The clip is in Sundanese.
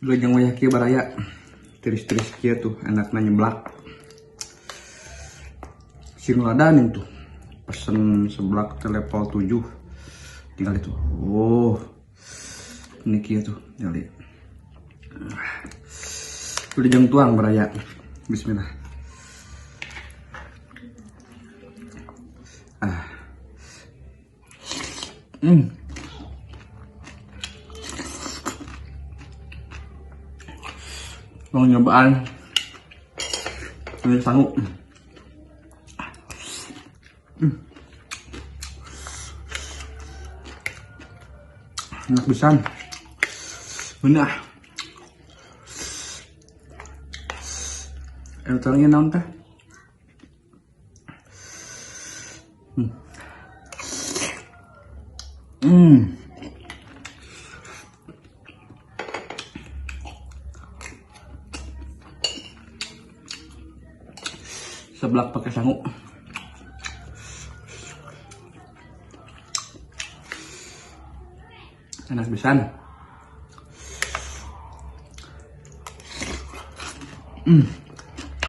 Wilujeng wayah kieu baraya. Tiris-tiris kieu tuh enakna nyeblak. Sing ladanin tuh. Pesen seblak teh level 7. Tinggal itu. Oh. Ini kieu tuh, tinggal lihat. Wilujeng tuang baraya. Bismillah. Ah. Mau nyobaan ini sangu. Enak pisan. Beunah. Anu terangnya naon teh? Seblak pakai sangu. Enak pisan.